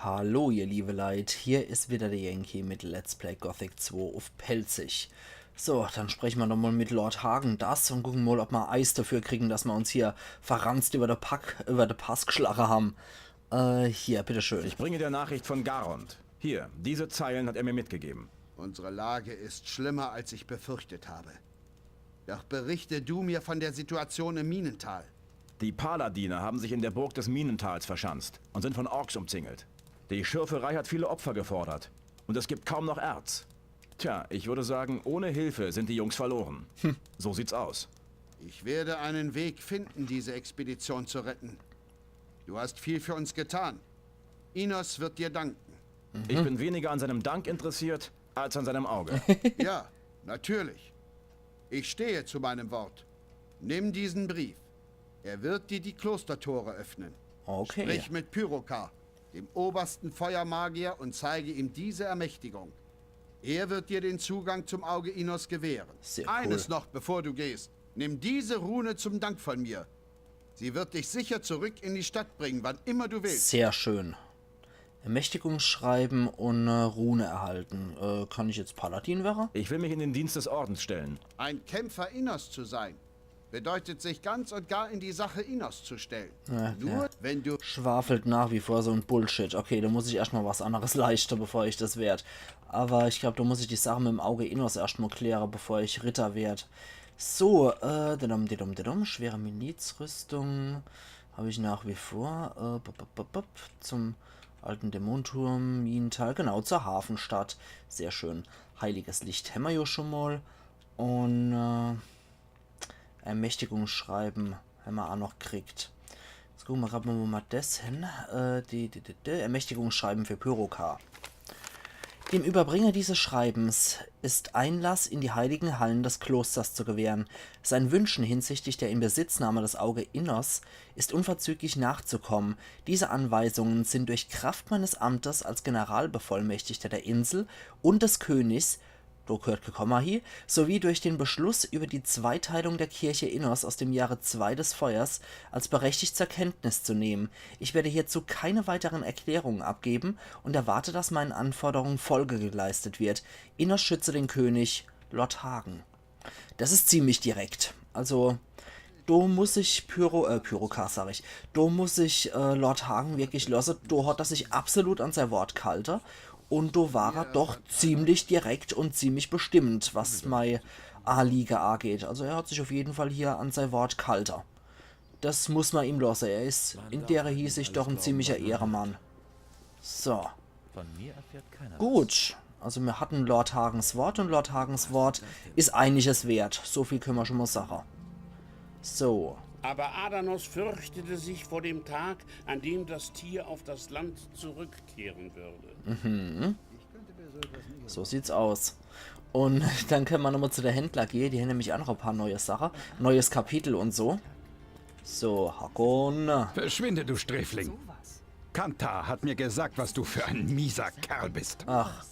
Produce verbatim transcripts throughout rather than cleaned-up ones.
Hallo, ihr liebe Leit, hier is wieder der Yankee mit Let's Play Gothic zwei uff Pälzisch. So, dann spreche mer doch mol mit Lord Hagen das un gucke mol, ob mer Eis dafür kriegen, dass mer uns hier verranzt über de Pack, über de Pass gschlache ham. Äh, hier, bitteschön. Ich bringe dir Nachricht von Garond. Hier, diese Zeilen hat er mir mitgegeben. Unsere Lage ist schlimmer, als ich befürchtet habe. Doch berichte du mir von der Situation im Minental. Die Paladine haben sich in der Burg des Minentals verschanzt und sind von Orks umzingelt. Die Schürferei hat viele Opfer gefordert. Und es gibt kaum noch Erz. Tja, ich würde sagen, ohne Hilfe sind die Jungs verloren. So sieht's aus. Ich werde einen Weg finden, diese Expedition zu retten. Du hast viel für uns getan. Innos wird dir danken. Ich bin weniger an seinem Dank interessiert, als an seinem Auge. Ja, natürlich. Ich stehe zu meinem Wort. Nimm diesen Brief. Er wird dir die Klostertore öffnen. Okay. Sprich mit Pyrokar, dem obersten Feuermagier, und zeige ihm diese Ermächtigung. Er wird dir den Zugang zum Auge Innos gewähren. Sehr cool. Eines noch, bevor du gehst. Nimm diese Rune zum Dank von mir. Sie wird dich sicher zurück in die Stadt bringen, wann immer du willst. Sehr schön. Ermächtigungsschreiben un, äh, Rune erhalten. Äh, kann ich jetzt Paladin werre? Ich will mich in den Dienst des Ordens stellen. Ein Kämpfer Innos zu sein, bedeutet, sich ganz und gar in die Sache Innos zu stellen. Ja, nur ja. Wenn du schwafelt nach wie vor so en Bullshit. Okay, do muss ich erscht mol was anneres leischte, bevor ich das werd. Aber ich glaub, do muss ich die Sache mit em Auge Innos erscht mol kläre, bevor ich Ritter werd. So, äh, didum, didum, didum, schwere Milizrüstung hab ich nach wie vor. Äh, bup, bup, bup, bup, zum alten Dämonenturm, Minental, genau, zur Hafenstadt. Sehr schön. Heiliges Licht hämmer jo schon mol. Un, äh, Ermächtigungsschreiben hämmer aa noch kriegt. Jetzt gucke mer grad mol, wo mer das hen. Äh, die, die, die, die Ermächtigungsschreiben für Pyrokar. Dem Überbringer dieses Schreibens ist Einlass in die heiligen Hallen des Klosters zu gewähren. Sein Wünschen hinsichtlich der Inbesitznahme des Auge Innos ist unverzüglich nachzukommen. Diese Anweisungen sind durch Kraft meines Amtes als Generalbevollmächtigter der Insel und des Königs, do gehört kee Komma hie, sowie durch den Beschluss über die Zweiteilung der Kirche Innos aus dem Jahre zwei des Feuers als berechtigt zur Kenntnis zu nehmen. Ich werde hierzu keine weiteren Erklärungen abgeben und erwarte, dass meinen Anforderungen Folge geleistet wird. Innos schütze den König, Lord Hagen. Das is ziemlich direkt. Also, do muss ich Pyro, äh, Pyrokar, sag ich, do muss ich, äh, Lord Hagen wirklich losse. Do hat er sich absolut an sei Wort ghalte. Un do war er doch ziemlich direkt un ziemlich bestimmt, was mei Anliege ageht. Also er hat sich auf jeden Fall hier an sei Wort ghalte. Das muss mer ihm losse. Er is in dere Hiesicht doch en ziemlicher Ehremann. So. Von mir erfährt keiner was. Gut. Also mir hatten Lord Hagens Wort un Lord Hagens Wort is einiges wert. So viel könne mer schon mol sache. So. Aber Adanos fürchtete sich vor dem Tag, an dem das Tier auf das Land zurückkehren würde. Mhm. So sieht's aus. Un dann könne mer nochmol zu de Händler gehe. Die hen nämlich aa noch e paar neue Sache. Neues Kapitel un so. So, Hakon. Verschwinde, du Sträfling. Kantar hat mir gesagt, was du für ein mieser Kerl bist. Ach,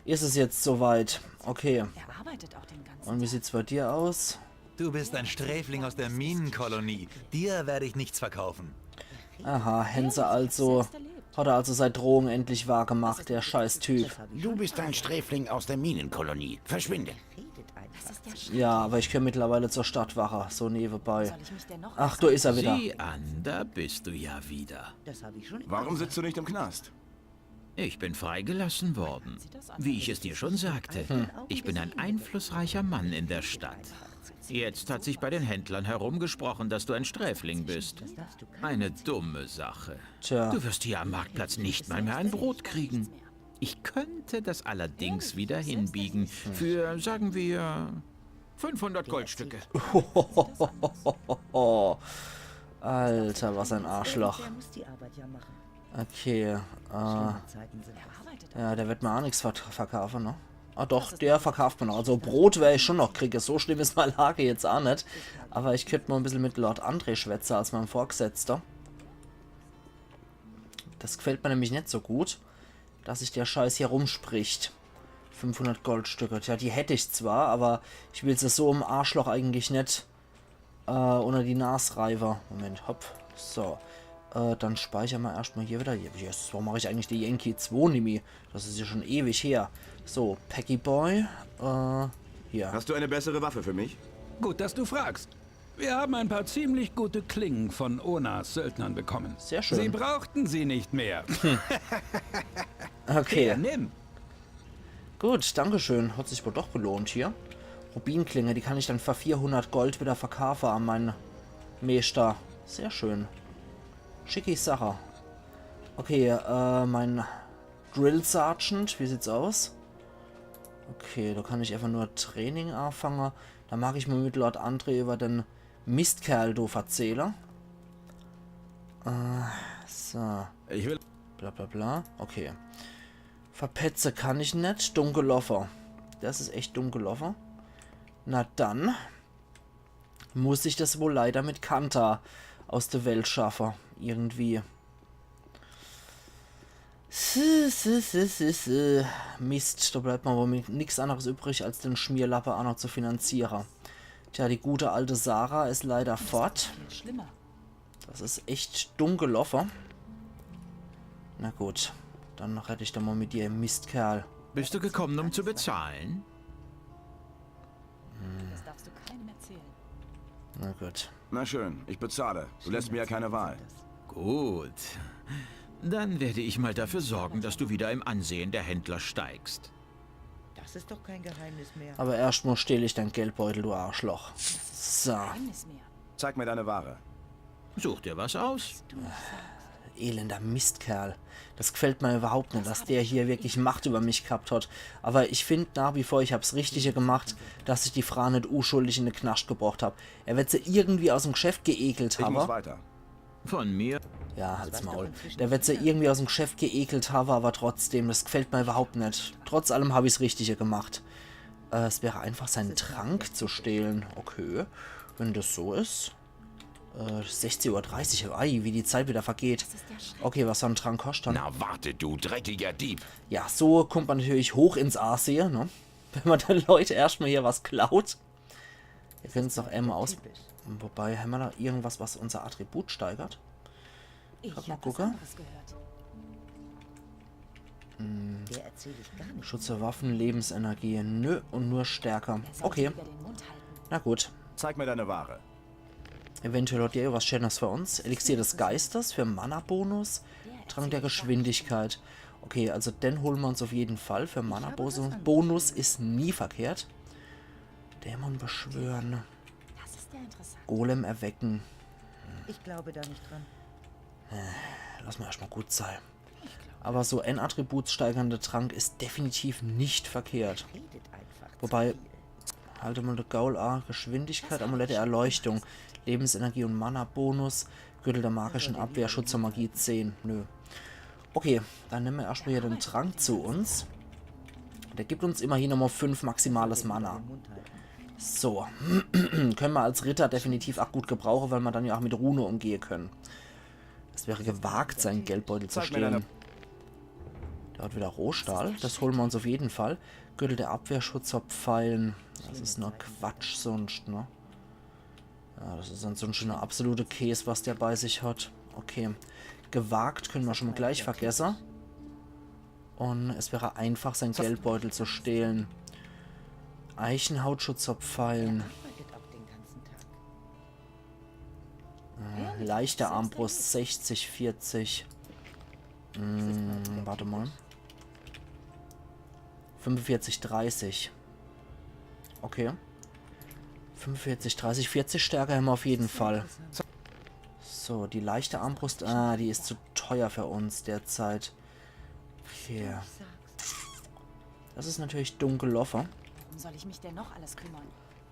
is es jetzt soweit? Okay. Er arbeitet auch den ganzen Tag. Un wie sieht's bei dir aus? Du bist ein Sträfling aus der Minenkolonie. Dir werde ich nichts verkaufen. Aha, hen se also, hat er also sei Drohung endlich wahr gemacht, der Scheißtyp. Du bist ein Sträfling aus der Minenkolonie. Verschwinde. Ja, aber ich gehör mittlerweile zur Stadtwache, so nebenbei. Ach, do is er wieder. Sieh an, da bist du ja wieder. Warum sitzt du nicht im Knast? Ich bin freigelassen worden. Wie ich es dir schon sagte, ich bin ein einflussreicher Mann in der Stadt. Jetzt hat sich bei den Händlern herumgesprochen, dass du ein Sträfling bist. Eine dumme Sache. Tja. Du wirst hier am Marktplatz nicht mal mehr ein Brot kriegen. Ich könnte das allerdings wieder hinbiegen. Für, sagen wir, fünfhundert Goldstücke. Alter, was ein Arschloch. Irgendwer muss die Arbeit ja machen. Okay, äh, schlimme Zeiten sind das. Ja, der wird mer aa nix ver verkaufe, ne? Ah doch, der verkauft mer noch. Also Brot wer ich schon noch kriege. So schlimm is mei Lage jetzt aa net. Aber ich könnt mol e bissel mit Lord André schwätze als meim Vorgesetzter. Das gfällt mer nämlich net so gut, dass sich der Scheiß hier rumspricht. Fünfhundert Goldstücke. Tja, die hätt ich zwar, aber ich will se so em Arschloch eigentlich net, äh, unter die Nas reiwe. Moment, hopp. So. Äh, dann speicher ma erscht mal hier wieder. Yes, warum mach ich eigentlich die Yankee zwei nimmi? Das is ja schon ewig her. So, Packyboy. Äh, hier. Hast du eine bessere Waffe für mich? Gut, dass du fragst. Wir haben ein paar ziemlich gute Klingen von Onas Söldnern bekommen. Sehr schön. Sie brauchten sie nicht mehr. Okay. Ja, nimm. Gut, dankeschön. Hat sich wohl doch gelohnt hier. Rubinklinge, die kann ich dann für vierhundert Gold wieder verkaufe an meinen Meister. Sehr schön. Schicki Sache. Okay, äh, mein Drill Sergeant, wie sieht's aus? Okay, da kann ich einfach nur Training anfange. Da mag ich mal mit Lord André über den Mistkerl do verzähle. Äh, so. Ich will. Bla bla bla. Okay. Verpetze kann ich net. Dumm geloffe. Das is echt dumm geloffe. Na dann. Muss ich das wohl leider mit Kanta aus der Welt schaffe. Irgendwie. S, s, s, s, s. Mist, da bleibt mir wohl mi- nix anderes übrig, als den Schmierlappe auch noch zu finanziere. Tja, die gute alte Sarah is leider fort. Viel schlimmer. Das is echt dumm geloffe. Na gut, dann redd ich doch mal mit dir, Mistkerl. Bist du gekommen, um zu bezahlen? Das darfst du keinem erzählen. Na gut. Na schön, ich bezahle. Du lässt mir ja keine Wahl. Gut. Dann werde ich mal dafür sorgen, dass du wieder im Ansehen der Händler steigst. Das ist doch kein Geheimnis mehr. Aber erscht mal stehl ich dein Geldbeutel, du Arschloch. So, Geheimnis mehr. Zeig mir deine Ware. Such dir was aus. elender Mistkerl. Das gefällt mir überhaupt net, dass der hier wirklich Macht über mich gehabt hat. Aber ich find nach wie vor, ich hab's Richtige gemacht, dass ich die Frau net uschuldig in de Knascht gebracht hab. Er wird se irgendwie aus dem Geschäft geekelt Ich muss haben. Weiter. Von mir. Ja, halt's Maul. Der wird se irgendwie aus dem Geschäft geekelt haben, aber trotzdem, das gefällt mir überhaupt net. Trotz allem hab ich's Richtige gemacht. Äh, es wäre einfach, seinen Trank zu stehlen. Okay, wenn das so is. Äh, sechzehn Uhr dreißig. Ei, wie die Zeit wieder vergeht. Okay, was so'n Trank kostet dann? Na warte, du dreckiger Dieb. Ja, so kommt man natürlich hoch ins Ansehen, ne? Wenn man den Leuten erscht mal hier was klaut. Wir können's doch einmal aus. Wobei, haben wir da irgendwas, was unser Attribut steigert? Ich Grad mal hab was gucke. Anderes gehört. Der erzähle ich gar nicht. Schutz der Waffen, Lebensenergie. Nö, und nur stärker. Er sollte Okay, lieber den Mund halten. Na gut. Zeig mir deine Ware. Eventuell hat der ja was Schönes für uns. Elixier des Geistes für Mana-Bonus. Trank der Geschwindigkeit. Okay, also den holen wir uns auf jeden Fall für Mana-Bonus. Bonus is nie verkehrt. Dämon beschwören. Das ist ja interessant. Golem erwecken. Ich glaube da nicht dran. Lass mal erstmal gut sein. Aber so ein attributssteigernde Trank is definitiv nicht verkehrt. Redet einfach. Wobei, halt mal de Gaul a, Geschwindigkeit, Amulett der Erleuchtung, Lebensenergie und Mana-Bonus, Gürtel der magischen Abwehr, Schutz vor Magie zehn. Nö. Okay, dann nehmen wir erstmal hier den Trank zu uns. Der gibt uns immerhin nochmal fünf maximales Mana. So. Können wir als Ritter definitiv auch gut gebrauchen, weil wir dann ja auch mit Rune umgehen können. Es wäre gewagt, seinen Geldbeutel zu stehlen. Der hat wieder Rohstahl. Das holen wir uns auf jeden Fall. Gürtel der Abwehr, Schutz vor Pfeilen. Das is nur Quatsch sonst, ne? Ja, das is ansonsten schon der absolute Käs, was der bei sich hat. Okay. Gewagt können wir schon mal gleich vergessen. Und es wäre einfach, seinen Geldbeutel zu stehlen. Eichenhautschutz vor Pfeilen. Arbeitet auch den ganzen Tag. Leichte Armbrust sechzig, vierzig. Hm, warte mal. Fünfundvierzig, dreißig. Okay. Fünfundvierzig, dreißig, vierzig Stärke haben wir auf jeden Fall. So, die leichte Armbrust, ah, die is zu teuer für uns derzeit. Okay. Das is natürlich dumm geloffe. Worum soll ich mich denn noch alles kümmern?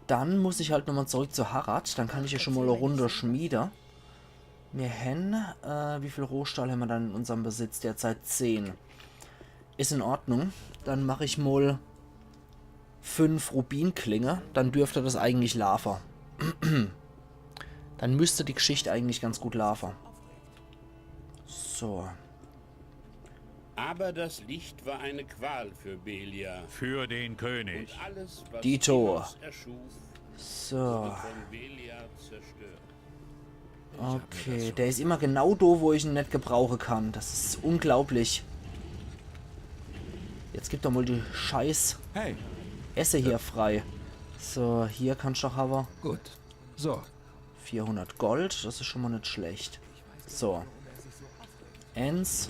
Dann muss ich halt nochmal zurück zu Harad. Dann kann ich hier schon mal eine Runde schmiede. Wir hän, äh, wie viel Rohstahl haben wir dann in unserem Besitz derzeit? Zehn. Is in Ordnung. Dann mach ich mal fünf Rubinklinge. Dann dürfte das eigentlich laufen. Dann müsste die Geschichte eigentlich ganz gut laufen. So. Aber das Licht war eine Qual für Beliar. Für den König. Und alles, was Dito. Innos erschuf, So. wurde von Beliar zerstört. Okay, der is immer genau do, wo ich en net gebrauche kann. Das is unglaublich. Jetzt gib doch mol die scheiß Hey, Esse hier frei. So, hier kannsch doch hawwe. Gut. So. Vierhundert Gold, das is schon mol net schlecht. So. Eins.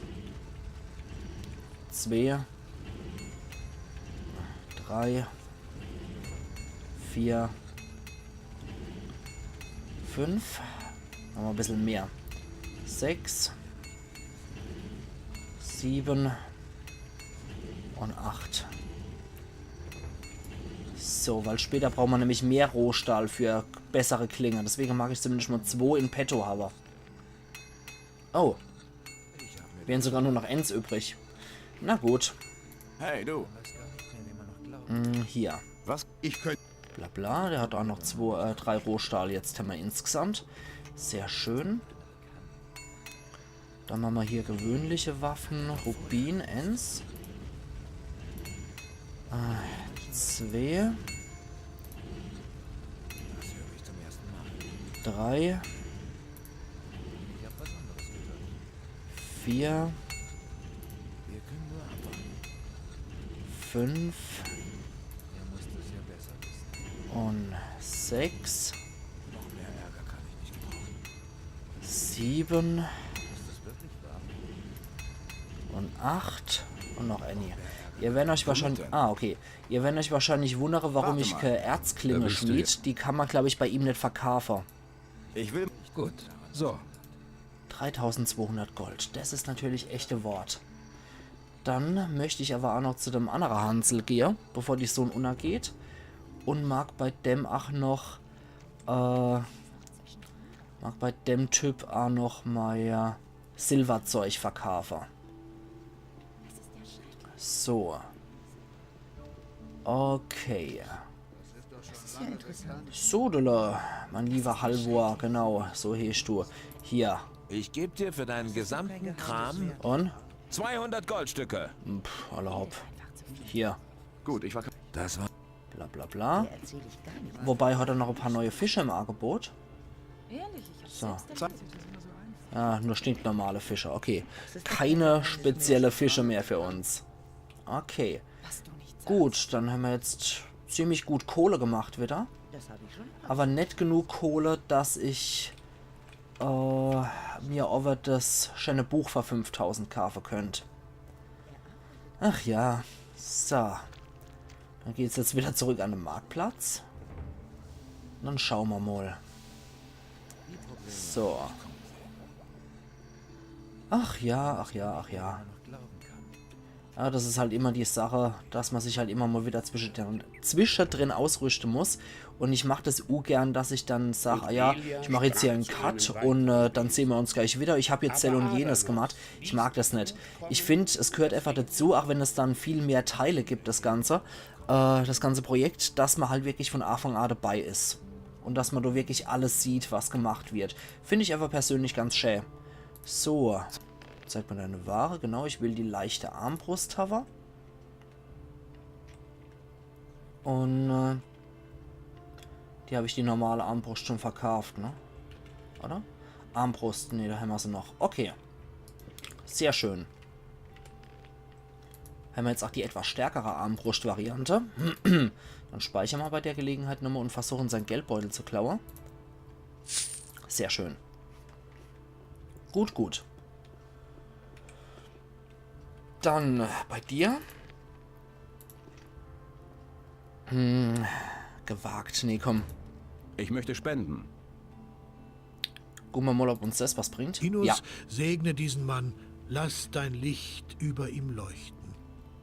Zwei. Drei. Vier. Fünf. Nochmol e bissel mehr. Sechs. Sieben. Und acht. So, weil später braucht ma nämlich mehr Rohstahl für bessere Klinge. Deswege mag ich zumindest mol zwo in petto hawwe. Oh. Wären sogar nur noch eins übrig. Na gut. Hey, du. Hm, hier. Was? Ich könnte. Bla bla, der hat auch noch zwo, äh, drei Rohstahl. Jetzt hämmer insgesamt. Sehr schön. Dann mache ma hier gewöhnliche Waffen. Rubin, eins. Äh, zwei. Drei. Vier. Fünf. Und sechs. Sieben. Und acht. Und noch ääni. Ihr werren euch wahrscheinlich... Ah, okay. Ihr werren euch wahrscheinlich wunnere, warum ich kä Erzklinge schmied. Die kann ma, glaub ich, bei ihm net verkaafe. Ich will... Gut. So. Dreitausendzwohundert Gold. Das is natürlich echte Wort. Dann möcht ich aber auch noch zu dem annere Hansel gehe, bevor die Sonn unnergeht. Und mag bei dem auch noch, äh, mag bei dem Typ auch noch mei, äh, Silberzeug verkaafe. So. Okay. Sodele, mein lieber Halvor, genau, so heesch du. Hier. Ich geb dir für deinen gesamten Kram... Und? Zweihundert Goldstücke. Pff, alla hopp. Hier. Gut, ich verkaufe. Das war... Bla bla bla. Wobei, hat er noch e paar neue Fische im Angebot? So. Ah, nur stinknormale Fische, okay. Keine spezielle Fische mehr für uns. Okay. Gut, dann hämmer jetzt ziemlich gut Kohle gemacht wieder. Aber net genug Kohle, dass ich, äh, mir owwe das scheene Buch für fünftausend kaafe könnt. Ach ja, so. Dann geht's jetzt wieder zurück an den Marktplatz. Dann schaue mer mol. So. Ach ja, ach ja, ach ja. Ja, das is halt immer die Sache, dass mer sich halt immer mol wieder zwischedrin, zwischedrin ausrüschte muss. Und ich mag das ugern, dass ich dann sag, ah ja, ich mach jetzt hier en Cut und, äh, dann sehn mer uns gleich wieder. Ich hab jetzt Zell und jenes gemacht. Ich mag das net. Ich find, es gehört einfach dazu, auch wenn es dann viel mehr Teile gibt, das Ganze, äh, das ganze Projekt, dass mer halt wirklich von Anfang an dabei is. Und dass mer do wirklich alles sieht, was gemacht wird. Find ich einfach persönlich ganz schä. So. Zeig mir deine Ware. Genau, ich will die leichte Armbrust hawwe. Und, äh, die hab ich die normale Armbrust schon verkaaft, ne? Oder? Armbrust, nee, do hämmer se noch. Okay. Sehr schön. Hämmer jetzt auch die etwas stärkere Armbrust-Variante. Dann speichern mer bei der Gelegenheit nochmol und versuchen, sein Geldbeutel zu klaue. Sehr schön. Gut, gut. Dann, äh, bei dir. Hm, gewagt. Nee, komm. Ich möchte spenden. Gucke mer mol, ob uns das was bringt. Innos, ja. Segne diesen Mann, lass dein Licht über ihm leuchten.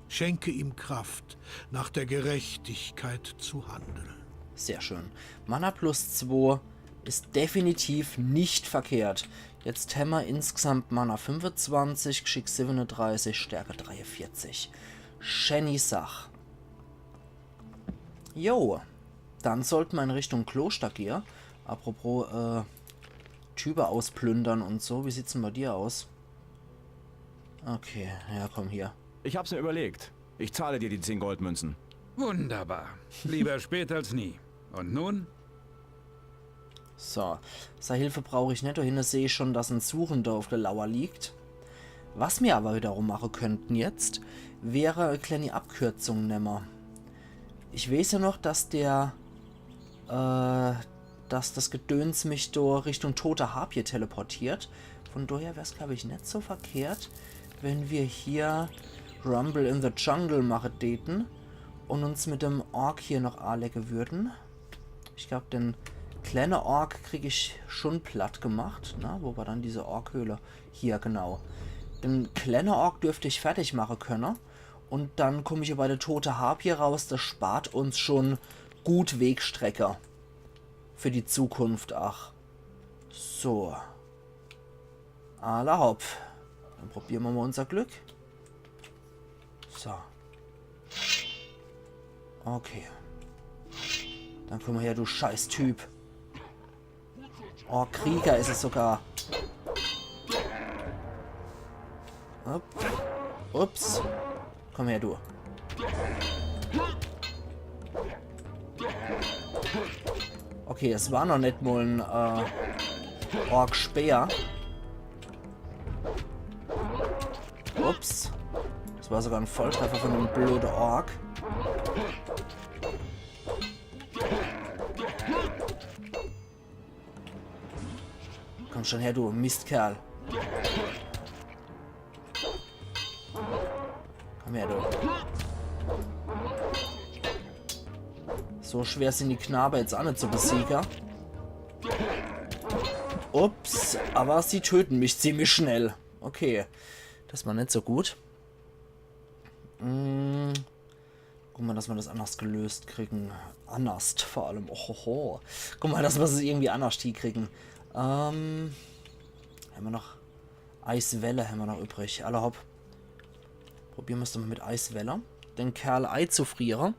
Schenke ihm Kraft, nach der Gerechtigkeit zu handeln. Sehr schön. Mana plus zwo is definitiv net verkehrt. Jetzt hämmer insgesamt Mana fünfezwanzig, Geschick siebenedreißig, Stärke dreievierzig. Schäni Sach. Jo, dann sollt mer in Richtung Kloster gehe. Apropos, äh, Type ausplündern und so. Wie sieht's denn bei dir aus? Okay, ja, komm hier. Ich hab's mir überlegt. Ich zahle dir die zehn Goldmünzen. Wunderbar. Lieber spät als nie. Und nun? So, sei Hilfe brauch ich net. Do hinne seh ich schon, dass en Suchender uff de Lauer liegt. Was mir awwer wiederum mache könnten jetzt, wär e kleeni Abkürzung nemme. Ich weeß jo noch, dass der, äh, dass das Gedöns mich do Richtung tote Habie teleportiert. Von doher wär's, glaub ich, net so verkehrt, wenn mir hier Rumble in the Jungle mache däten un uns mit dem Ork hier noch alecke würden. Ich glaub, den klenne Ork krieg ich schon platt gemacht, ne? Wo war dann diese Ork-Höhle? Hier, genau. Den klenne Ork dürft ich fertig mache könne. Un dann komm ich hier bei de tote Habie raus. Das spart uns schon gut Wegstrecke. Für die Zukunft, ach. So. Alla hopp. Dann probiere mer mol unser Glück. So. Okay. Dann komm her, du Scheißtyp. Oh, Krieger is es sogar. Upp. Ups. Komm her, du. Okay, es war noch net mol en, äh, Ork-Speer. Ups. Das war sogar en Volltreffer von dem blöde Ork. Komm schon her, du Mistkerl. Komm her, du. So schwer sin die Knabe jetzt ach net zu besiege. Ups, awwer sie töten mich ziemlich schnell. Okay, das war net so gut. Mm. Guck mol, dass mer das annerscht gelöst kriegen. Annerscht vor allem. Ohoho. Guck mol, dass mer's irgendwie annerscht hiekriegen. Ähm, hämmer noch Eiswelle, hämmer noch übrig. Alla hopp. Probiere mer's doch mol mit Eiswelle. Den Kerl eizufriere.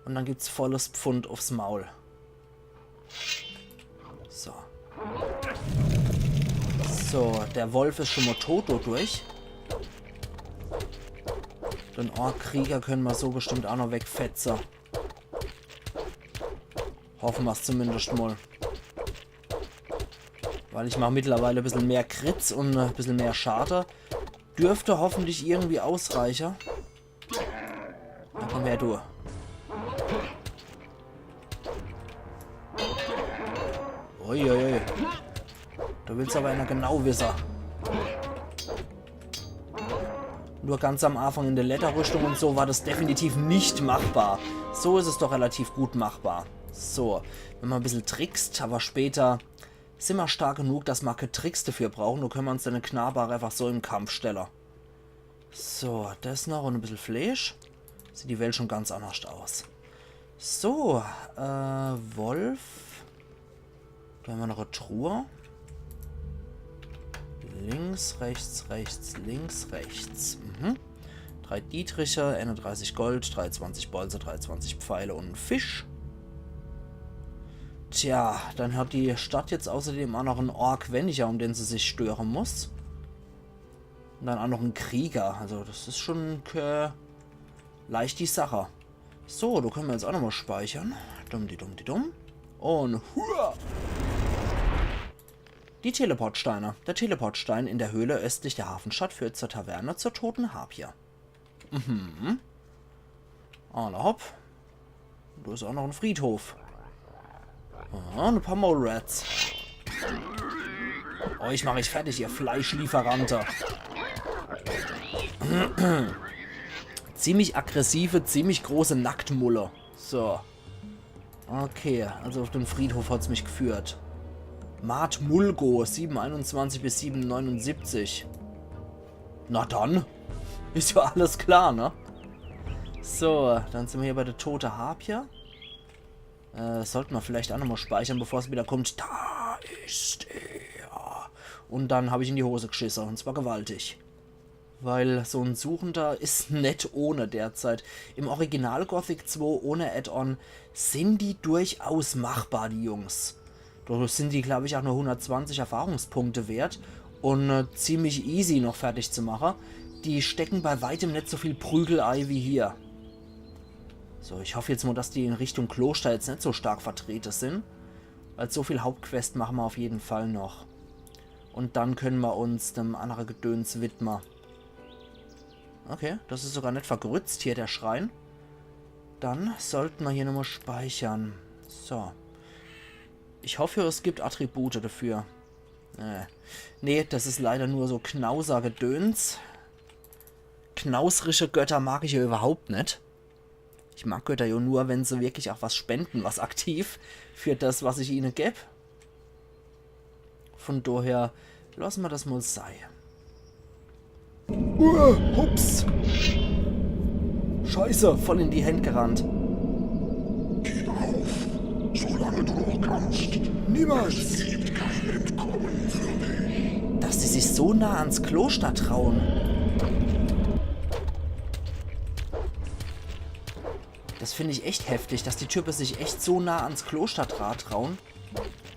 Un dann gibt's volles Pfund uffs Maul. So. So, der Wolf is schon mol tot dodurch. Den Ork-Krieger könne mer so bestimmt ach noch wegfetze. Hoffe mer's zumindest mol. Weil ich mach mittlerweile e bissel mehr Crits un e bissel mehr Schade. Dürft hoffentlich irgendwie ausreiche. Na komm her, du. Uiuiui. Du willst awwer äner genau wisse. Nur ganz am Anfang in der Lederrüstung un so war das definitiv net machbar. So is es doch relativ gut machbar. So, wenn mer e bissel trickst, awwer später sin mer stark genug, dass mer kä Tricks dafür brauchen. Do könne mer uns dann de Knabe ach einfach so in Kampf stelle. So, das noch un e bissel Fleesch. Sieht die Welt schon ganz annerscht aus. So, äh, Wolf. Do hämmer noch e Truhe. Links, rechts, rechts, links, rechts. Mhm. Drei Dietriche, einunddreißig Gold, drei zwanzig Bolze, drei zwanzig Pfeile un en Fisch. Tja, dann hat die Stadt jetzt außerdem ach noch en Ork weniger, um den se sich störe muss. Un dann ach noch en Krieger. Also das is schon kä leichti Sache. So, do könne mer jetzt ach nochmol speichere. Dumm, di dumm, di dumm. Un hua! Die Teleportsteine. Der Teleportstein in der Höhle östlich der Hafenstadt führt zur Taverne zur toten Habie. Mhm. Alla hopp. Do is ach noch en Friedhof. Ah, e paar Mole Rats. Euch mach ich fertig, ihr Fleischlieferante. Ziemlich aggressive, ziemlich große Nacktmulle. So. Okay, also uff den Friedhof hat's mich geführt. Mad Mulgo, sieben einundzwanzig bis sieben neunundsiebzig. Na dann. Is jo alles klar, ne? So, dann sin mer hier bei der tote Habie. Äh, sollt mer vielleicht ach nochmol speichere, bevor's wieder kommt. Da ist er. Un dann hab ich in die Hose geschisse. Un zwar gewaltig. Weil so en Suchender is net ohne derzeit. Im Original Gothic zwei ohne Add-on sin die durchaus machbar, die Jungs. Do sin die, glaub ich, ach nur hundertzwanzig Erfahrungspunkte wert un, äh, ziemlich easy noch fertig zu mache. Die stecken bei weitem net so viel Prügel ei wie hier. So, ich hoff jetzt mol, dass die in Richtung Kloster jetzt net so stark vertrete sin. Also so viel Hauptquest mache ma auf jeden Fall noch. Und dann könne ma uns dem annere Gedöns widme. Okay, das is sogar net vergrützt hier, der Schrein. Dann sollte ma hier nochmal speichere. So. Ich hoffe, es gibt Attribute dafür. Äh. Nee, das is leider nur so Knauser-Gedöns. Knausrische Götter mag ich ja überhaupt net. Ich mag Götter ja nur, wenn se wirklich auch was spende, was aktiv, für das, was ich ihne geb. Von daher, lass ma das mal sei. Uah, hups. Scheiße, voll in die Händ gerannt. Gib auf, solange du noch kannst. Niemals. Es gibt kein Entkommen für dich. Dass die sich so nah ans Kloster trauen. Das find ich echt heftig, dass die Type sich echt so nah ans Kloster dra trauen.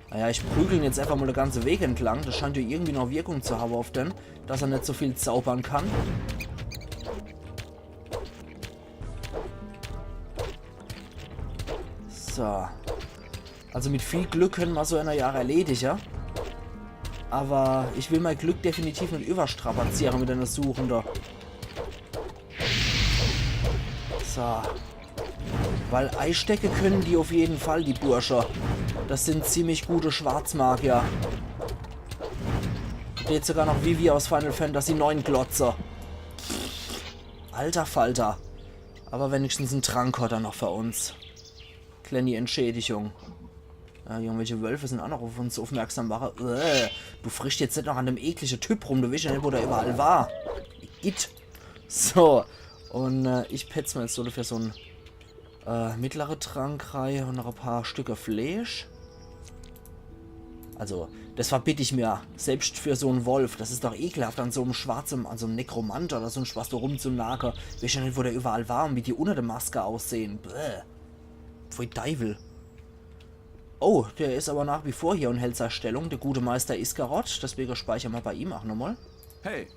Naja, ich prügel en jetzt einfach mal de ganze Weg entlang. Das scheint ja irgendwie noch Wirkung zu habe auf den, dass er net so viel zaubern kann. So. Also mit viel Glück könne ma so einer ja erledige. Aber ich will mein Glück definitiv net überstrapaziere mit einer Suchende. So. Weil eistecke können die auf jeden Fall, die Bursche. Das sind ziemlich gute Schwarzmagier. Steht sogar noch Vivi aus Final Fantasy neun Glotze. Alter Falter. Aber wenigstens en Trank hat er noch für uns. Kleine Entschädigung. Ja, irgendwelche Wölfe sind auch noch auf uns aufmerksam mache. Äh, du frischst jetzt net noch an dem eklige Typ rum, du weescht ja net, wo der überall war. Igitt. So. Und äh, ich petz mir jetzt so dafür so en äh, mittlere Trank rei und noch e paar Stücke Fleisch. Also, das verbitt ich mir. Selbst für so en Wolf. Das is doch ekelhaft, an so em Schwarzen, an so em Nekromant oder sonst was da rumzunage. Weescht ja net, wo der überall war und wie die unter der Maske aussehen. Bäh. Pfui Deiwel. Oh, der is aber nach wie vor hier und hält sei Stellung, der gute Meister Iskarot. Deswege speichere ma bei ihm auch nochmal. Hey.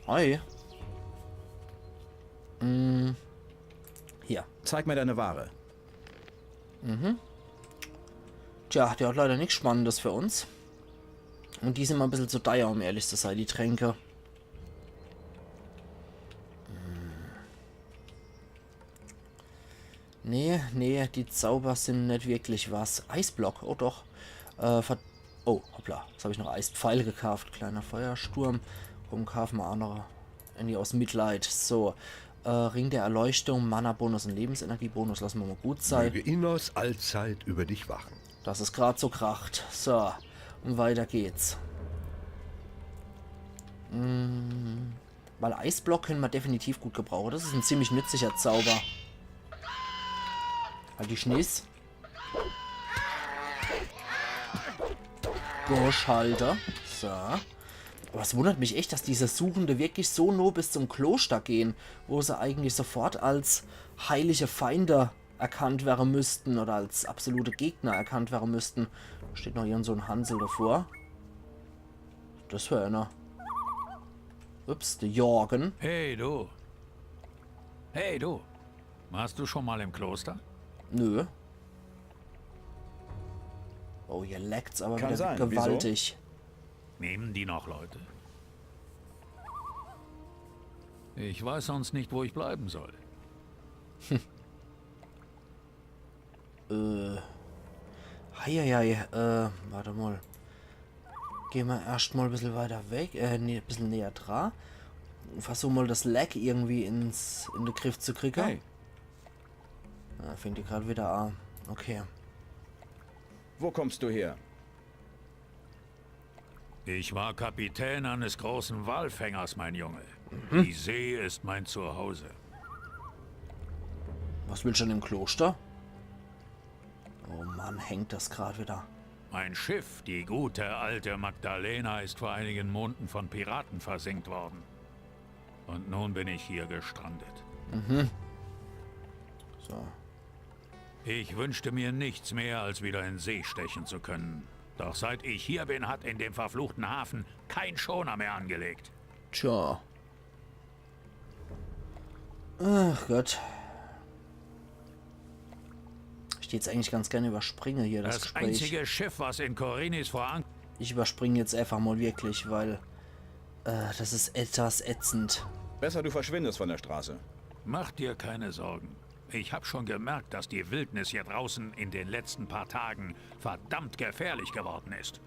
Hi. Mm, hier. Zeig mir deine Ware. Mhm. Tja, der hat leider nix Spannendes für uns. Und die sind mir e bissel zu teuer, um ehrlich zu sei, die Tränke. Hm. Nee, nee, die Zauber sind net wirklich was. Eisblock, oh doch. Äh, ver- Oh, hoppla. Jetzt hab ich noch Eispfeile gekauft. Kleiner Feuersturm. Komm, kaufe ma auch noch irgendwie aus Mitleid. So. Äh, Ring der Erleuchtung, Mana-Bonus und Lebensenergie-Bonus. Lasse ma mal gut sei. Möge Innos allzeit über dich wachen. Dass es grad so kracht. So. Und weiter geht's. Mm, weil Eisblock können ma definitiv gut gebrauche. Das is en ziemlich nützlicher Zauber. Halt die Schniss. Gosh, Alter. So. Aber es wundert mich echt, dass diese Suchende wirklich so nah bis zum Kloster gehen, wo se eigentlich sofort als heilige Feinde erkannt wäre müssten oder als absolute Gegner erkannt wäre müssten. Steht noch irgend so en Hansel davor. Das wär einer. Ups, der Jorgen. Hey, du. Hey, du. Warst du schon mal im Kloster? Nö. Oh, hier laggt es aber wieder gewaltig. Kann sein. Wieso? Nehmen die noch Leute? Ich weiß sonst nicht, wo ich bleiben soll. Äh. Heieiei, äh, wart mal. Geh ma erscht mal e bissel weiter weg, äh, nee, e bissel näher dra. Versuch mal das Lag irgendwie ins, in de Griff zu kriege. Hey. Ah, fängt die grad wieder an. Okay. Wo kommst du her? Ich war Kapitän eines großen Walfängers, mein Junge. Mhm. Die See ist mein Zuhause. Was willst du denn im Kloster? Oh Mann, hängt das grad wieder. Mein Schiff, die gute alte Magdalena, ist vor einigen Monaten von Piraten versenkt worden. Und nun bin ich hier gestrandet. Mhm. So. Ich wünschte mir nichts mehr, als wieder in See stechen zu können. Doch seit ich hier bin, hat in dem verfluchten Hafen kein Schoner mehr angelegt. Tja. Ach Gott. Ich Ich jetzt eigentlich ganz gerne überspringe hier das, das Gespräch. Einzige Schiff, was in Khorinis vor Anker... Ich überspringe jetzt einfach mal wirklich, weil äh, das ist etwas ätzend. Besser, du verschwindest von der Straße. Mach dir keine Sorgen. Ich hab schon gemerkt, dass die Wildnis hier draußen in den letzten paar Tagen verdammt gefährlich geworden ist.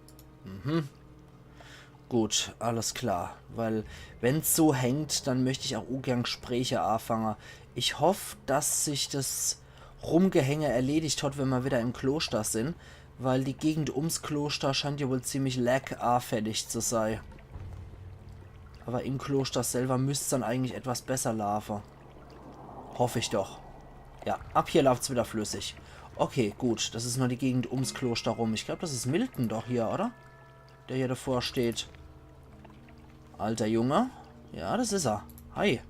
Gut, alles klar. Weil, wenn's so hängt, dann möcht ich auch ungern Gespräche anfange. Ich hoff, dass sich das Rumgehänge erledigt hat, wenn mer wieder im Kloster sin, weil die Gegend ums Kloster scheint ja wohl ziemlich lag-anfällig zu sei. Aber im Kloster selber müsst's dann eigentlich etwas besser laufe. Hoff ich doch. Ja, ab hier lauft's wieder flüssig. Okay, gut, das ist nur die Gegend ums Kloster rum. Ich glaub, das ist Milton doch hier, oder? Der hier davor steht. Alter Junge. Ja, das ist er. Hi.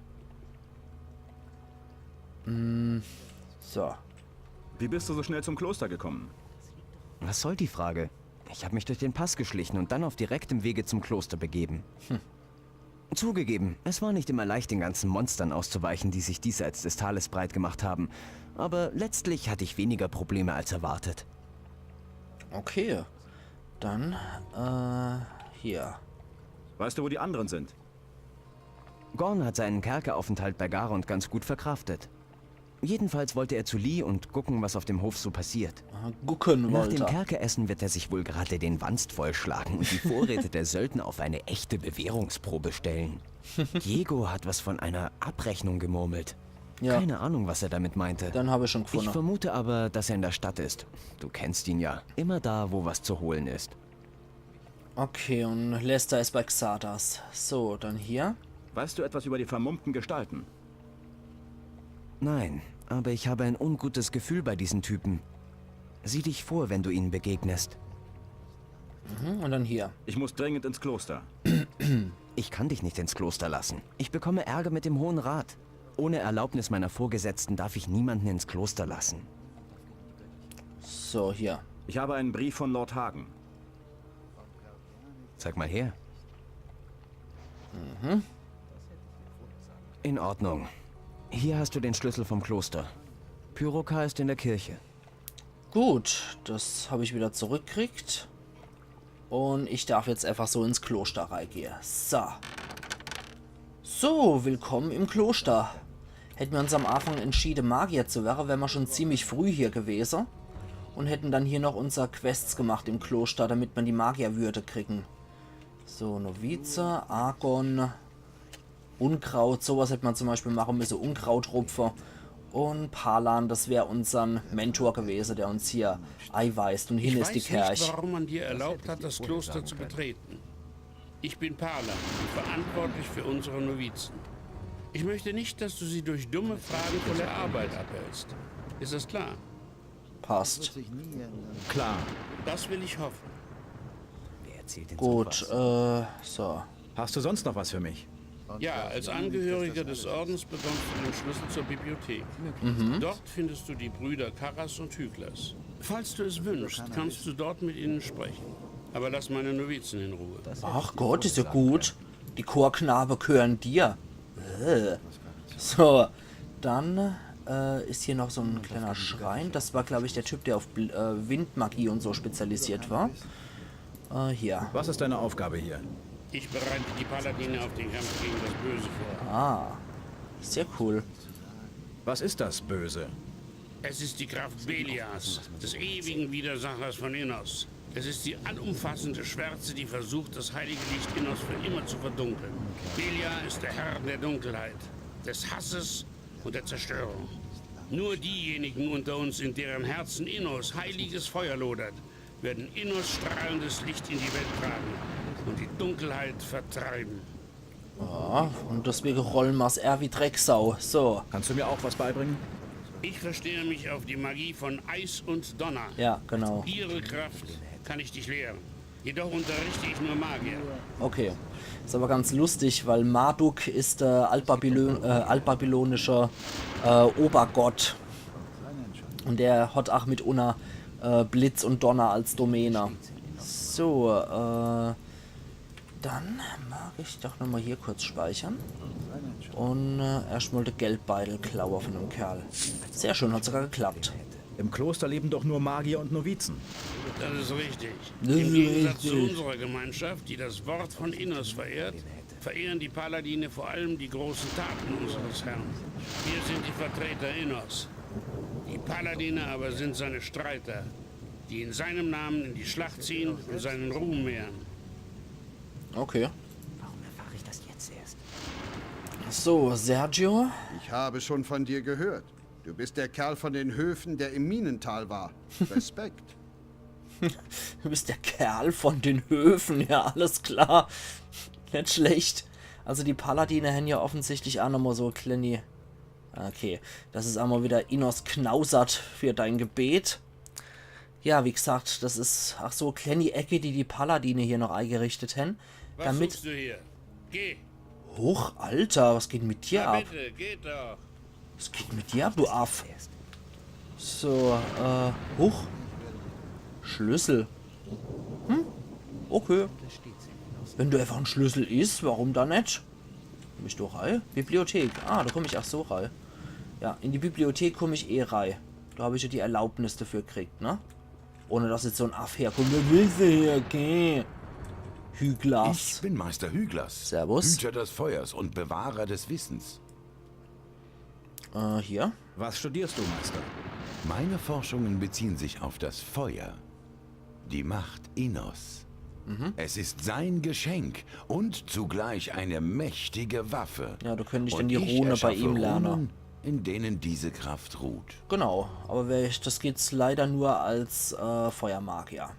Hm, so. Wie bist du so schnell zum Kloster gekommen? Was soll die Frage? Ich habe mich durch den Pass geschlichen und dann auf direktem Wege zum Kloster begeben. Zugegeben, es war nicht immer leicht, den ganzen Monstern auszuweichen, die sich diesseits des Tales breit gemacht haben. Aber letztlich hatte ich weniger Probleme als erwartet. Okay. Dann, äh, hier. Weißt du, wo die anderen sind? Gorn hat seinen Kerkeraufenthalt bei Garond ganz gut verkraftet. Jedenfalls wollte er zu Lee und gucken, was auf dem Hof so passiert. Aha, gucken Nach dem wollte. Kerkeressen wird er sich wohl gerade den Wanst vollschlagen und die Vorräte der Söldner auf eine echte Bewährungsprobe stellen. Diego hat was von einer Abrechnung gemurmelt. Ja, Keine Ahnung, was er damit meinte. Dann habe ich schon Ich gefunden. Vermute aber, dass er in der Stadt ist. Du kennst ihn ja. Immer da, wo was zu holen ist. Okay, und Lester ist bei Xardas. So, dann hier. Weißt du etwas über die vermummten Gestalten? Nein, aber ich habe ein ungutes Gefühl bei diesen Typen. Sieh dich vor, wenn du ihnen begegnest. Hm, und dann hier. Ich muss dringend ins Kloster. Ich kann dich nicht ins Kloster lassen. Ich bekomme Ärger mit dem Hohen Rat. Ohne Erlaubnis meiner Vorgesetzten darf ich niemanden ins Kloster lassen. So, hier. Ich habe einen Brief von Lord Hagen. Zeig mal her. Mhm. In Ordnung. Hier hast du den Schlüssel vom Kloster. Pyrokar ist in der Kirche. Gut, das habe ich wieder zurückkriegt. Und ich darf jetzt einfach so ins Kloster reingehe. So. So, willkommen im Kloster. Hätten wir uns am Anfang entschieden, Magier zu werden, wären wir schon ziemlich früh hier gewesen. Und hätten dann hier noch unser Quests gemacht im Kloster, damit wir die Magierwürde kriegen. So, Novize, Argon, Unkraut, sowas hätte man zum Beispiel machen müssen, Unkrautrupfer. Und Palan, das wäre unseren Mentor gewesen, der uns hier eiweist. Und hin Ich ist die weiß Kerch. Nicht, warum man dir erlaubt hat, das Kloster zu betreten. Ich bin Palan und verantwortlich für unsere Novizen. Ich möchte nicht, dass du sie durch dumme Fragen von der Arbeit abhältst. Ist das klar? Passt. Klar. Das will ich hoffen. Wer erzählt denn Gut, sowas? Äh, so. Hast du sonst noch was für mich? Ja, als Angehöriger des Ordens bekommst du den Schlüssel zur Bibliothek. Dort findest du die Brüder Karas und Hyglas. Falls du es wünschst, kannst du dort mit ihnen sprechen. Aber lass meine Novizen in Ruhe. Ach Gott, ist ja gut. Die Chorknabe gehören dir. Äh. So, dann äh, ist hier noch so ein kleiner Schrein. Das war, glaube ich, der Typ, der auf Bl äh, Windmagie und so spezialisiert war. Äh, hier. Was ist deine Aufgabe hier? Ich bereite die Paladine auf den Kampf gegen das Böse vor. Ah, sehr cool. Was ist das Böse? Es ist die Kraft Beliars, des ewigen Widersachers von Innos. Es ist die allumfassende Schwärze, die versucht, das heilige Licht Innos für immer zu verdunkeln. Beliar ist der Herr der Dunkelheit, des Hasses und der Zerstörung. Nur diejenigen unter uns, in deren Herzen Innos heiliges Feuer lodert, werden Innos strahlendes Licht in die Welt tragen und die Dunkelheit vertreiben. Ja, und deswegen rollen mer's R wie Drecksau. So. Kannst du mir auch was beibringen? Ich verstehe mich auf die Magie von Eis und Donner. Ja, genau. Ihre Kraft kann ich dich lehren. Jedoch unterrichte ich nur Magier. Okay. Ist aber ganz lustig, weil Marduk ist der altbabylon äh, altbabylonische äh, Obergott. Und der hat auch mitunter äh, Blitz und Donner als Domäne. So, äh, dann mag ich doch nochmal hier kurz speichern. Und äh, erstmal den Geldbeutel klaue von dem Kerl. Sehr schön, hat sogar geklappt. Im Kloster leben doch nur Magier und Novizen. Das ist richtig. Das ist Im Gegensatz zu richtig. Unserer Gemeinschaft, die das Wort von Innos verehrt, verehren die Paladine vor allem die großen Taten unseres Herrn. Wir sind die Vertreter Innos. Die Paladine aber sind seine Streiter, die in seinem Namen in die Schlacht ziehen und seinen Ruhm mehren. Okay. Warum erfahre ich das jetzt erst? So, Sergio. Ich habe schon von dir gehört. Du bist der Kerl von den Höfen, der im Minental war. Respekt. Du bist der Kerl von den Höfen, ja, alles klar. Net schlecht. Also die Paladine hän ja offensichtlich aa nochmal so e klenni. Okay, das is emol wieder Innos Knausert für dein Gebet. Ja, wie gesagt, das is ach so e klenni Ecke, die die Paladine hier noch eigerichtet hän. Was Damit. Suchst du hier? Geh. Huch, Alter, was geht mit dir Na ab? Bitte, geht doch. Was geht mit dir ab, du Aff? So, äh, huch. Schlüssel. Hm? Okay. Wenn du einfach en Schlüssel is, warum dann net? Komm ich do rei? Bibliothek. Ah, do komm ich ach so rei. Ja, in die Bibliothek komm ich eh rei. Do hab ich ja die Erlaubnis dafür gekriegt, ne? Ohne dass jetzt so en Aff herkommt. Wer will se hier? Okay. Ich Hyglas. Bin Meister Hyglas, Servus. Hüter des Feuers und Bewahrer des Wissens. Äh, hier. Was studierst du, Meister? Meine Forschungen beziehen sich auf das Feuer. Die Macht Innos. Es ist sein Geschenk und zugleich eine mächtige Waffe. Ja, da könnte ich Und dann die ich Rune bei erschaffe ihm lernen. Runen, in denen diese Kraft ruht. Genau, aber wer ich, das geht's leider nur als äh, Feuermagier.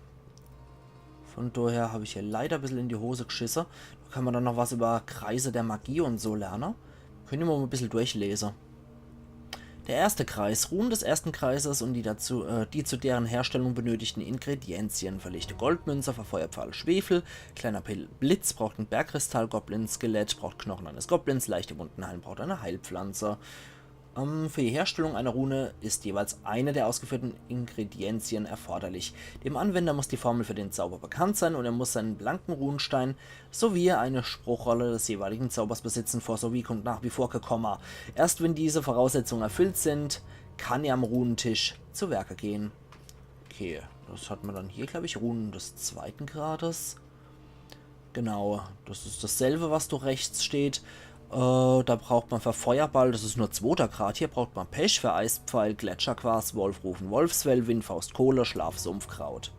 Von daher hab ich hier leider e bissel in die Hose geschisse. Da kann man dann noch was über Kreise der Magie und so lernen. Könnt ihr mal e bissel durchlesen. Der erste Kreis. Runen des ersten Kreises und die, dazu, äh, die zu deren Herstellung benötigten Ingredienzien. Verlegte Goldmünze, verfeuert Pfeil Schwefel, kleiner Pil- Blitz, braucht en Bergkristall, Goblin-Skelett, braucht Knochen eines Goblins, leichte Wunden heilen, braucht eine Heilpflanze. Ähm, für die Herstellung einer Rune ist jeweils eine der ausgeführten Ingredienzien erforderlich. Dem Anwender muss die Formel für den Zauber bekannt sein und er muss seinen blanken Runenstein sowie eine Spruchrolle des jeweiligen Zaubers besitzen, vor sowie kommt nach wie vor, Komma. Erst wenn diese Voraussetzungen erfüllt sind, kann er am Runentisch zu Werke gehen. Okay, das hat man dann hier, glaub ich, Runen des zweiten Grades. Genau, das is dasselbe, was do rechts steht. Äh, da braucht man für Feuerball, das is nur zwoter Grad, hier braucht man Pech, für Eispfeil, Gletscherquarz, Wolfrufen, Wolfsfell, Windfaust, Kohle, Schlaf, Sumpfkraut.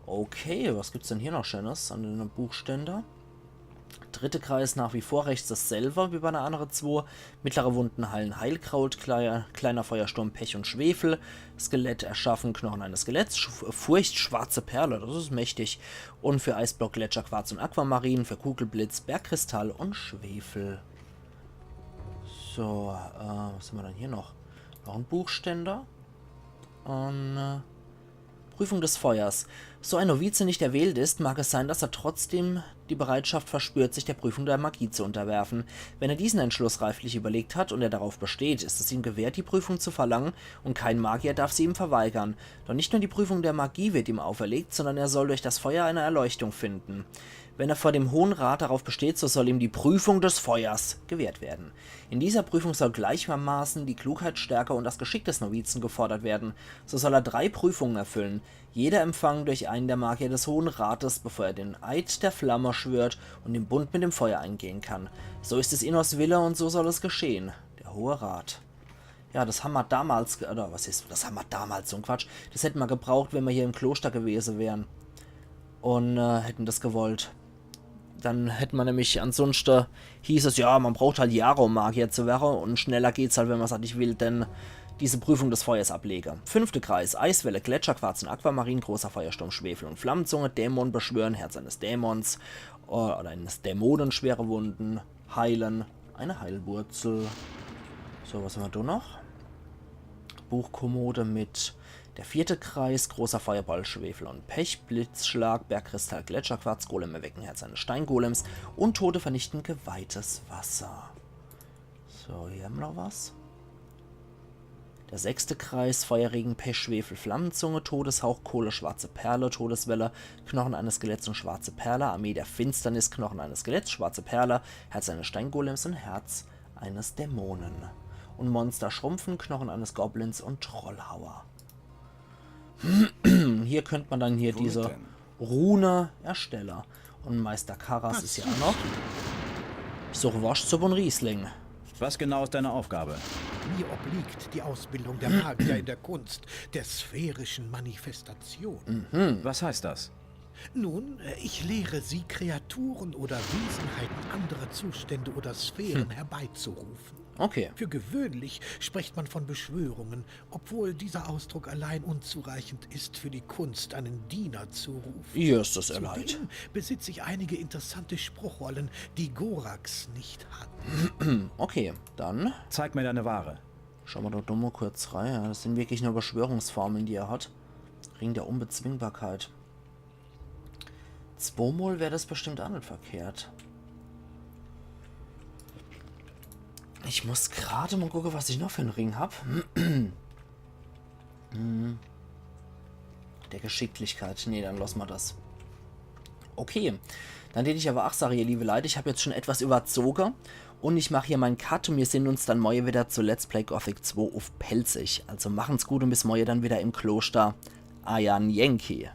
Okay, was gibt's denn hier noch Schönes an den Buchständer? Dritte Kreis nach wie vor rechts dasselbe wie bei der anderen zwo. Mittlere Wunden heilen Heilkraut, klei kleiner Feuersturm Pech und Schwefel, Skelett erschaffen, Knochen eines Skeletts, Sch Furcht schwarze Perle, das is mächtig. Und für Eisblock Gletscherquarz und Aquamarin, für Kugelblitz Bergkristall und Schwefel. So, äh, was haben wir dann hier noch? Noch en Buchständer. Und, äh, Prüfung des Feuers. So ein Novize nicht erwählt ist, mag es sein, dass er trotzdem die Bereitschaft verspürt, sich der Prüfung der Magie zu unterwerfen. Wenn er diesen Entschluss reiflich überlegt hat und er darauf besteht, ist es ihm gewährt, die Prüfung zu verlangen, und kein Magier darf sie ihm verweigern. Doch nicht nur die Prüfung der Magie wird ihm auferlegt, sondern er soll durch das Feuer eine Erleuchtung finden. Wenn er vor dem Hohen Rat darauf besteht, so soll ihm die Prüfung des Feuers gewährt werden. In dieser Prüfung soll gleichermaßen die Klugheit, Stärke und das Geschick des Novizen gefordert werden. So soll er drei Prüfungen erfüllen, jeder empfangen durch einen der Magier des Hohen Rates, bevor er den Eid der Flamme schwört und den Bund mit dem Feuer eingehen kann. So ist es Innos Wille und so soll es geschehen. Der Hohe Rat. Ja, das haben wir damals, ge- oder was ist, das haben wir damals, so ein Quatsch. Das hätten wir gebraucht, wenn wir hier im Kloster gewesen wären. Und äh, hätten das gewollt. Dann hätte man nämlich, ansonsten hieß es, ja, man braucht halt Jahre, um Magier zu werden und schneller geht's halt, wenn man sagt, ich will denn diese Prüfung des Feuers ablegen. Fünfte Kreis, Eiswelle, Gletscherquarz und Aquamarin, großer Feuersturm, Schwefel und Flammenzunge, Dämon beschwören, Herz eines Dämons äh, oder eines Dämonen, schwere Wunden, heilen, eine Heilwurzel. So, was haben wir da noch? Buchkommode mit der vierte Kreis, großer Feuerball, Schwefel und Pech, Blitzschlag, Bergkristall, Gletscherquarz, Golem erwecken, Herz eines Steingolems, Untote vernichten, geweihtes Wasser. So, hier haben wir noch was. Der sechste Kreis, Feuerregen, Pech, Schwefel, Flammenzunge, Todeshauch, Kohle, schwarze Perle, Todeswelle, Knochen eines Skeletts und schwarze Perle, Armee der Finsternis, Knochen eines Skeletts, schwarze Perle, Herz eines Steingolems und Herz eines Dämonen. Und Monster schrumpfen, Knochen eines Goblins und Trollhauer. Hier könnte man dann hier diese Rune erstellen. Und Meister Karas ist ja auch noch. Ich suche Worschtsupp und Riesling. Was genau ist deine Aufgabe? Mir obliegt die Ausbildung der Magier in der Kunst der sphärischen Manifestation. Was heißt das? Nun, äh, ich lehre sie, Kreaturen oder Wesenheiten anderer Zustände oder Sphären herbeizurufen. Okay. Für gewöhnlich spricht man von Beschwörungen, obwohl dieser Ausdruck allein unzureichend ist, für die Kunst, einen Diener zu rufen. Hier ist das Erleid. Zudem besitze ich einige interessante Spruchrollen, die Gorax nicht hat. Okay, dann Zeig mir deine Ware. Schauen wir doch mal kurz rein. Ja, das sind wirklich nur Beschwörungsformeln, die er hat. Ring der Unbezwingbarkeit. Zweimal wäre das bestimmt auch nicht verkehrt. Ich muss gerade mal gucken, was ich noch für einen Ring hab. Hm. Der Geschicklichkeit. Nee, dann lassen wir das. Okay. Dann tät ich aber auch sagen, ihr liebe Leute, ich habe jetzt schon etwas überzogen. Und ich mache hier meinen Cut und wir sehen uns dann morgen wieder zu Let's Play Gothic zwei auf Pälzisch. Also machen's gut und bis morgen dann wieder im Kloster. Euer Yankee.